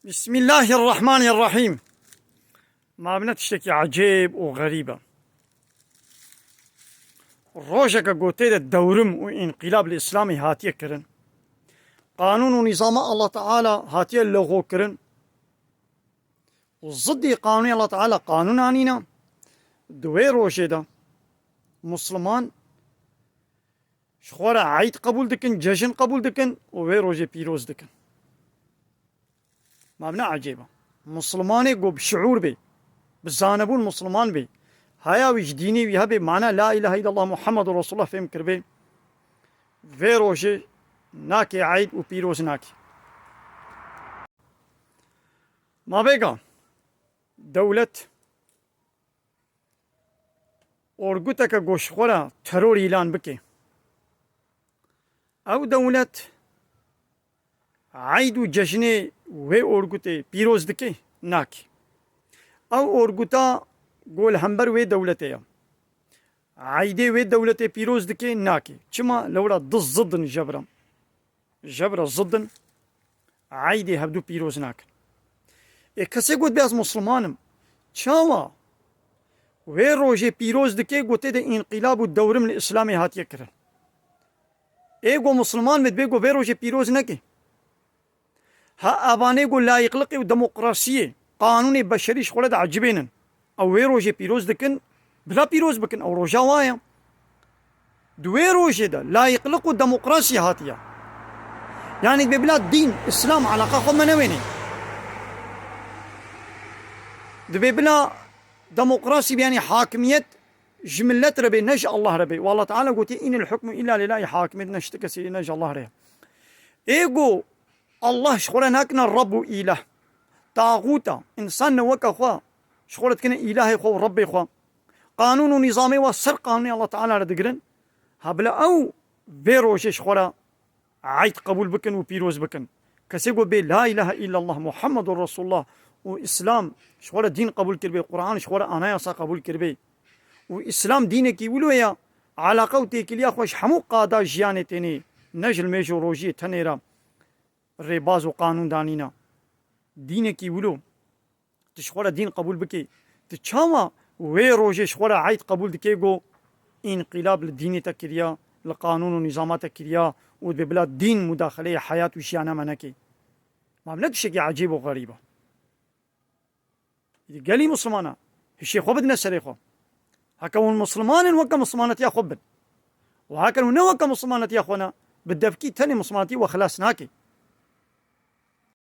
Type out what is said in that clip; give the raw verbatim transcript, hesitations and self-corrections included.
Bismillahirrahmanirrahîm. Ma bine tiştekî ecêb û xerîb e. Rojeke gotê de dewrim û înqîlab li Îslamê hatiye kirin. Qanûn û nîzama Allah Teala hatiye lexo kirin. Û ziddî qanûnê Allah Teala qanûn anîne. Di wê rojê de Musliman ji xwe re eyd qebûl dikin, cejin qebûl dikin û wê rojê pîroz dikin. Ma bine ecêb e. Muslimanê ku bi şiûr bê, bi zanebûn Musliman bê, haya wî ji dînê wî hebe, mana La ilahe illallah Muhammedur Resulullah fêm kiribê, vê rojê nake eyd û pîroz nake. Ma bêga dewlet orguteke ku ji xwe re teror îlan bike, ew dewlet eyd û cejnê wê orgutê pîroz dike? Nake. Ew orguta ku li hember wê dewletê ye, eydê wê dewletê pîroz dike? Nake. Çima? Lewra du zidd in ji vir re. Ji vir re zidd in, eydê hevdu pîroz nakin. Ê kesê got, bê ez Musliman im, çawa wê rojê pîroz dike ku tê de înqîlab û dewrim li Îslamê hatiye kirin? Ê ku Musliman be, dibê ku vê rojê pîroz neke. Ha evanê ku layiqliqê û demokrasiyê, qanûnê beşerî ji xwe re diecibênin, ew wê rojê pîroz dikin, bila pîroz bikin, ew roja wa ye. Di wê rojê de layiqliq û demokrasî hatiye. Yanî dibê bila dîn, Îslam, eleqa xwe me newênê. Dibê bila demokrasî be, yanî hakimiyet ji milet re bê, ne ji Allah re bê. Û Allah Teala gotiye, "Înil hukmu îlla lîllah", hakimiyet ne ji ti kesî, ne ji Allah re ye. Ê ku Allah ji xwe re nakine Reb û îlah, taxûta, însan ne weke xwe, ji xwe re dikine îlahê xwe û Rebbê xwe. Qanûn û nîzamê wa ser qanûnê Allah Teala re digirin. Ha bila ew vê rojê ji xwe re eyd qebûl bikin û pîroz bikin. Kesê ku bê La ilahe illallah Muhammedur Resulullah û Îslam ji xwe re dîn qebûl kiribê, Quran ji xwe re anayasa qebûl kiribê û Îslam dînekî wilo ye, eleqa û têkiliya xwe ji hemû qada jiyanê tênê, ne ji limêj û rojiyê tenê re rêbaz û qanûn danîne. Dînekî wilo. Tu ji xwe re dîn qebûl bikî, tu çawa wê rojê ji xwe re eyd qebûl dikê ku înqîlab li dînê te kiriya, li qanûn û nîzama te kiriya û dibê bila dîn mudaxileyê heyat û jiyana me nekê? Ma ne tiştekî ecêb û xerîb e. Îdî gelî Muslimana hişê xwe bidine serê xwe. Heke hûn Musliman in, weke Muslimanetiya xwe bin. Û heke hûn ne weke Muslimanetiya xwe ne, bi devkî tenê Muslimanetî we xilas nake.